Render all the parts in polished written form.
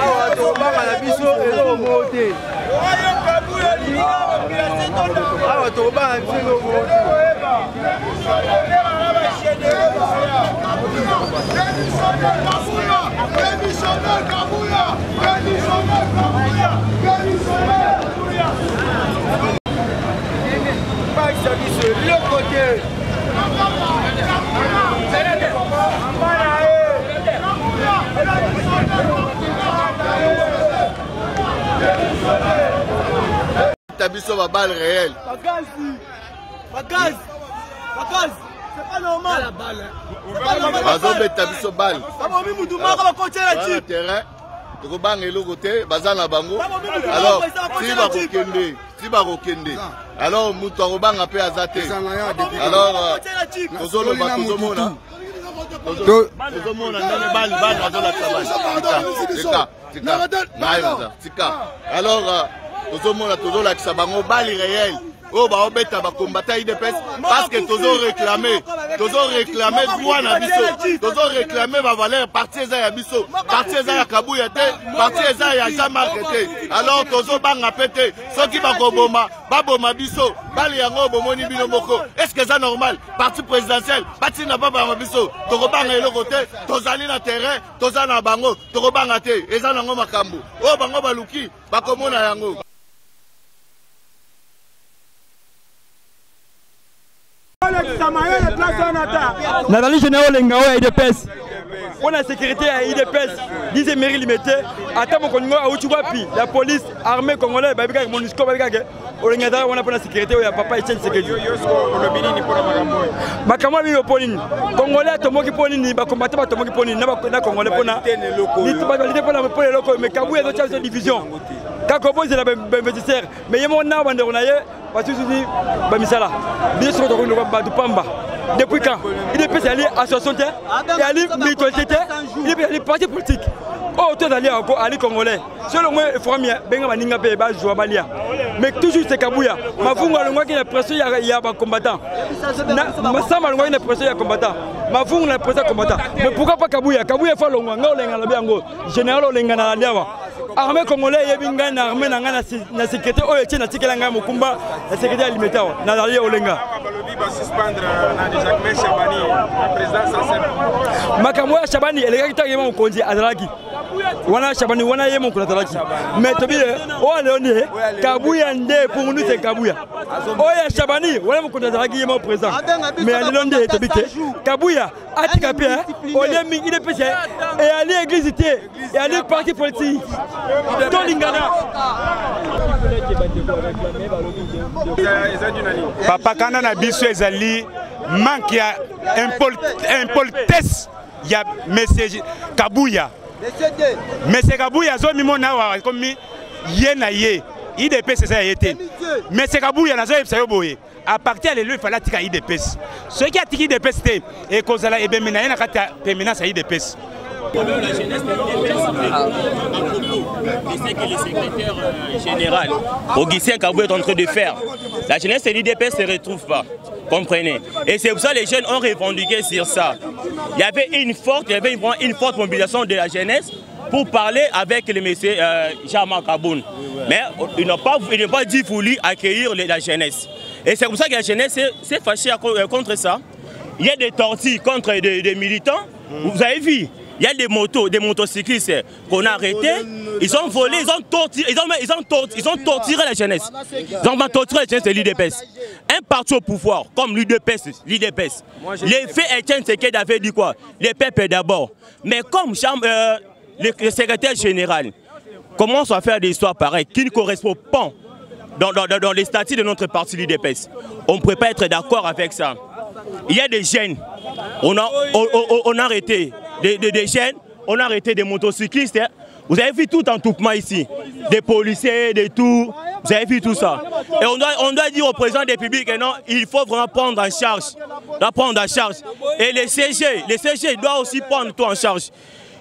Awa tokobanga na biso eloko moko te. Awa tokobanga na biso eloko moko te. Bakisa biso eloko te. Ta biso ba balle réelle. Bagazi, bagazi, c'est pas normal. Bazobeta biso balle. Babomi mutu moko bakotela jeep. Terrain tokobanga eloko te, baza na bango. Alors ti bakokende, ti bakokende, alors moto akobanga mpe aza te. Alors tozoloba, tozomona, tozomona ndenge bale bale bazolakisa bale. Tika, tika, tika, tika. Alors tozomona, tozolakisa bango balle réel oyo baobeta bakombata UDPS, parce que tozoréclame, tozoréclame droit na biso, tozoréclame bavaleur. Parti eza ya biso, parti eza ya Kabuya te, parti eza ya Jean-Marc te. Alors tozobanga mpe te. Soki bakoboma, baboma biso. Balle yango bomoni bino moko. Est ce que eza normal? Parti présidentiel batinda babama biso. Tokobanga eloko te. Tozali na terrain, toza na bango, tokobanga te. Eza nango makambo oyo bango baluki, bakomona yango. Nazali général Olenga oyo ya UDPS mpo na sécurité ya UDPS 10 mairie Limete. Ata mokonzi ngo awuti wapi, la police, armée congolais bayebi kaka, MONUSCO bayebi kaka Olenga azalaka wana mpo na sécurité oyo ya papa Etienne Tshisekedi. Makambo ya bino mpo nini congolais atomboki? Mpo nini bakombata batomboki? Mpo nini na congolais mpona balite mpona eloko oyo? Mais Kabuya ezotia biso division kaka obozela bainvestisseur, mais ye moko na bandeko na ye basususi bamisala. Biso soko tokoki bato pamba. Depuis quand UDPS ezali association te, ezali mutualité te? UDPS ezali parti politique oyo tozali yango, ali congolais. Soki longo eframi, benga baninga mpe bazwa balia, mais toujours c'est Kabuya. Mavungu alongwaki na pression ya bacombattant, Masamba alongwaki na pression ya combattant, Mavungu na pression ya combattant, mais pourquoi pas Kabuya? Kabuya fa longwa. Ngai Olenga lobi yango, général Olenga na lali awa. Armée congolais eyebi ngai na armée na ngai na sécurité oyo etie natikela ngai mokumba na sécurité ya Limete awa. Nazali Olenga. Makambo ya Shabani elekaki ntango ye mokonzi azalaki wana. Shabani wana ye mokolo azalaki, mais tobi oyo leo nde Kabuya nde. Pour nous, c'est Kabuya. Oyo ya Shabani wana, mokonzi azalaki ye moko présent, mais ya lelo nde tobi te. Kabuya atika mpe olie mingi. UDPS eyali église te, eyali parti politique. Tolingana. Papa, kanda na biso ezali manque ya impolitesse ya monsieur Kabuya. Monsieur Kabuya azomimona awa akomi ye na ye. UDPS eza ya ye te. Monsieur Kabuya, nazoyebisa yo boye, à partir ya lelo efali atika UDPS. Soki atiki UDPS te, ekozala ebembe na ye na kati ya permanence ya UDPS. La jeunesse de l'UDPS de ce que le secrétaire général Augustin Kabou est en train de faire. La jeunesse de l'UDPS ne se retrouve pas. Comprenez. Et c'est pour ça que les jeunes ont revendiqué sur ça. Il y avait une forte mobilisation de la jeunesse pour parler avec le monsieur Jean-Marc Kabund. Mais ils n'ont pas dit voulu accueillir la jeunesse. Et c'est pour ça que la jeunesse s'est fâchée contre ça. Il y a des tortilles contre des militants. Vous avez vu, il y a des motos, des motocyclistes qu'on a arrêtés. Ils ont volé, ils ont torturé, ils ont torturé la jeunesse. Ils ont torturé la jeunesse de l'UDPS. Un parti au pouvoir, comme l'UDPS, l'UDPS. L'effet Etienne Tshisekedi avait dit quoi? Les peuples d'abord. Mais comme le secrétaire général commence à faire des histoires pareilles qui ne correspondent pas dans les statuts de notre parti l'UDPS, on ne pourrait pas être d'accord avec ça. Il y a des jeunes, on a arrêté des jeunes, on a arrêté des motocyclistes. Hein. Vous avez vu tout en troupement ici, des policiers, des tout, vous avez vu tout ça. Et on doit dire au président de la République que non, il faut vraiment prendre en charge, doit prendre en charge. Et les CG, les CG doivent aussi prendre tout en charge.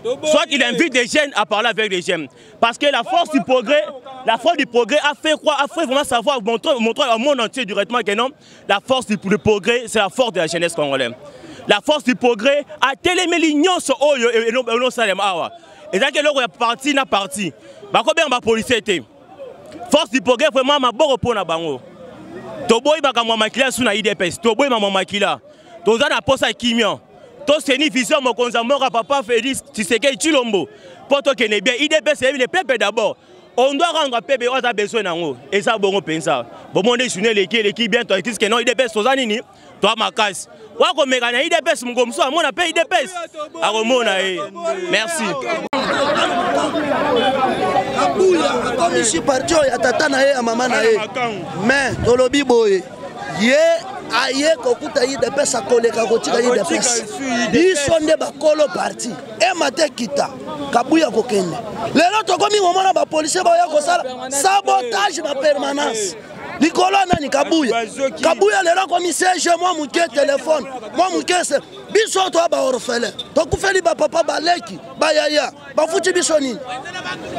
Soit il invite les jeunes à parler avec les jeunes. Parce que la force du progrès, la force du progrès a fait quoi A fait vraiment savoir, montrer, montrer au monde entier directement que non, la force du progrès, c'est la force de la jeunesse congolaise. La force du progrès a telemeli nyonso oyo elosalema awa. Ezalaki eloko ya parti na parti. Bakobenga ba policier te. Force du progrès vraiment maboko mpo na bango. Toboyi makambo ya makila su na UDPS, toboyi makambo ya makila. Toza na posa ya kimia. Toseni vision mokonzi ya mboka papa Félix Tshisekedi Tshilombo mpo tokende bien. UDPS eyebi le peuple d'abord. On doit rendre peuple oyo aza besoin nango. Eza bongo mpenza. Bomoni journée eleki eleki bien toyekisi ke non UDPS toza nini? Toa makasi. Wakomeka na UDPS mokolo mosusu amona mpe UDPS akomona ye. Merci. Kabuya akomisi parti oyo ya tata na ye ya mama na ye mais tolobi boye ye aye kokuta udps akoleka kotika udps biso nde bakolo parti ema te kita kabuya kokende lelo tokomi komona bapolisier baoya kosala sabotage na permanence likolo ya nani kabuya kabuya lelo akomi cg mwa moke telefone mwa moke se biso toya baorphelin tokufeli bapapa baleki bayaya bafuti biso nini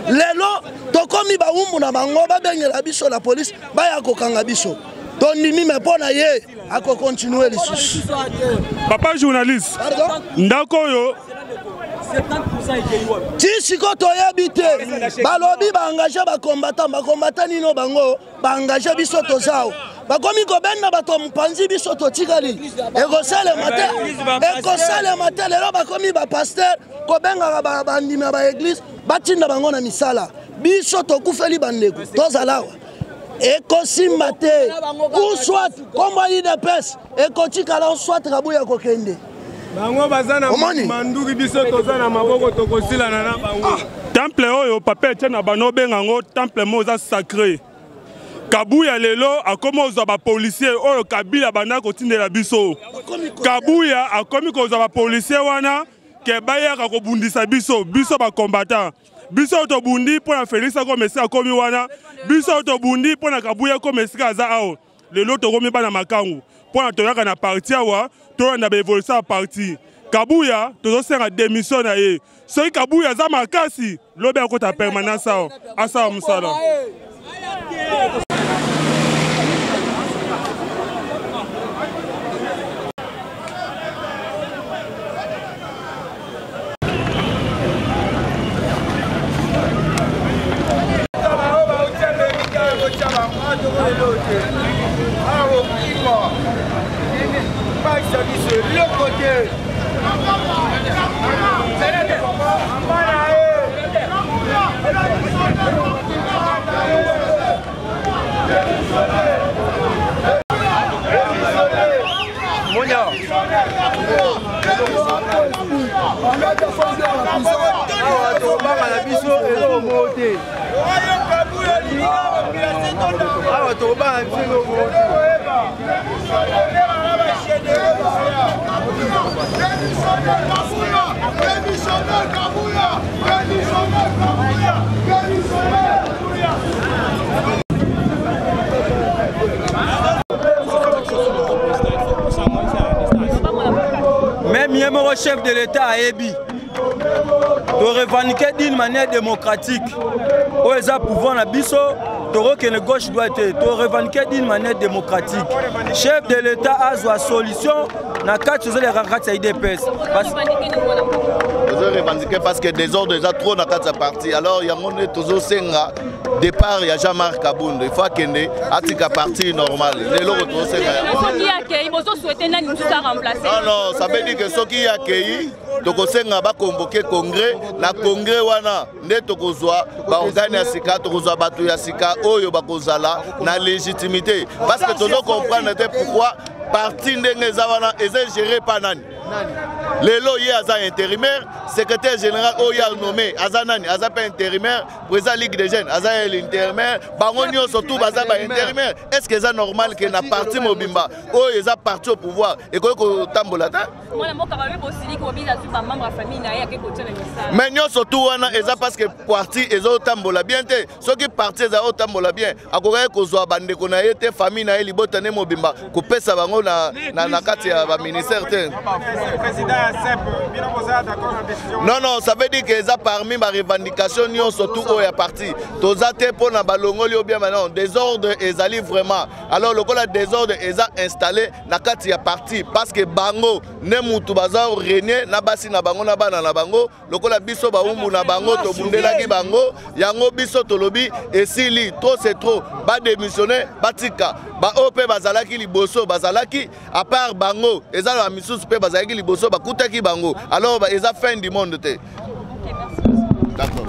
lelo tokomi bawumbu na bango babengela biso la polise baya kokanga biso tondimi me mpo na ye akokontinue lisusu papa journaliste ndako oyo ti siko toyebi te balobi baengage bacombattant bacombattant nino bango baengage biso toza awa bakomi kobenda bato ya mopanzi biso totikali ekosalema te ekosalema te lelo bakomi bapaster kobengaka bandimi ya baeglize batinda bango na misala biso tokufeli bandeko tozala awa ekosimba te ou soit kombo udps ekotikala ou soit kabuya kokende bango baza na manduki biso toza na maboko tokosilana na bango ah. Temple oyo papa Etienne na bano obenga yango temple moko eza sacré. Kabuya lelo akomi kozwa ba policier oyo Kabila banda kotindela biso. Kabuya akomi kozwa ba policier wana ke bayaka kobundisa biso biso ba combattant biso tobundi mpo na Felix akoma esika akomi wana biso tobundi mpo na Kabuya akoma esika aza awa lelo tokomi bana makangu mpo na toyaka na parti awa tolanda ba evolution ya parti Kabuya tozosenga démission na ye soki Kabuya aza makasi lobi akota permanence awa asala mosala. Awa tobanga na biso eloko moko te awa tobanga biso eloko moko te. Même ye moko chef de l'État ayebi to revendiquer d'une manière démocratique oyo eza pouvoir na biso tokokende gauche droite te to revendiquer d'une manière démocratique chef de l'État azwa solution na kati ozoleka kati ya UDPS. Tozo revendiquer parce que désordre eza trop na kati ya parti alors yango nde tozosenga départ ya Jean-Marc Kabund il faut akende atika parti normal nde eloko tozosenga yango. Soki akei bozosouhaite nani mosusu aremplace? Non, non, ça veut dire que soki akei tokosenga bakonvoke congrès na congrès wana nde tokozwa baorgane ya sika tokozwa bato ya sika oyo bakozala na légitimité parce que tozo comprendre te pourquoi parti ndenge eza wana eza géré pa nani lelo ye aza intérimaire secrétaire général oyo a nommé aza nani aza mpe intérimaire président ligue des jeunes aza ye l'intérimaire bango nyonso tout baza ba intérimaire est ce que eza normal ke na parti mobimba oyo eza parti au pouvoir ekoki kotambola te? Mwana mboka balobi bosiliki obili azwi bamembre ya famille na ye ake kotia na misala mais nyonso tu wana eza parce que parti ezotambola bien te. Soki parti eza otambola bien akokaki kozwa bandeko na ye te famille na ye libota ne mobimba kopesa bango na kati ya baministère te. Non, non, ça veut dire que eza parmi ba revendication nyonso tout oyo ya parti. Toza te mpo na balongoli yo bien, non, désordre ezali vraiment. Alors lokola désordre eza installé na kati ya parti parce que bango nde mutu baza régner na basi na bango na bana na bango, lokola biso bawumbu na bango tobundelaki bango yango, biso tolobi esili, trop c'est trop, badémissionne, batika. Baoyo mpe bazalaki liboso, bazalaki à part bango, eza na misusu mpe bazalaki liboso, bakutaki bango. Alors eza fin du monde te. D'accord.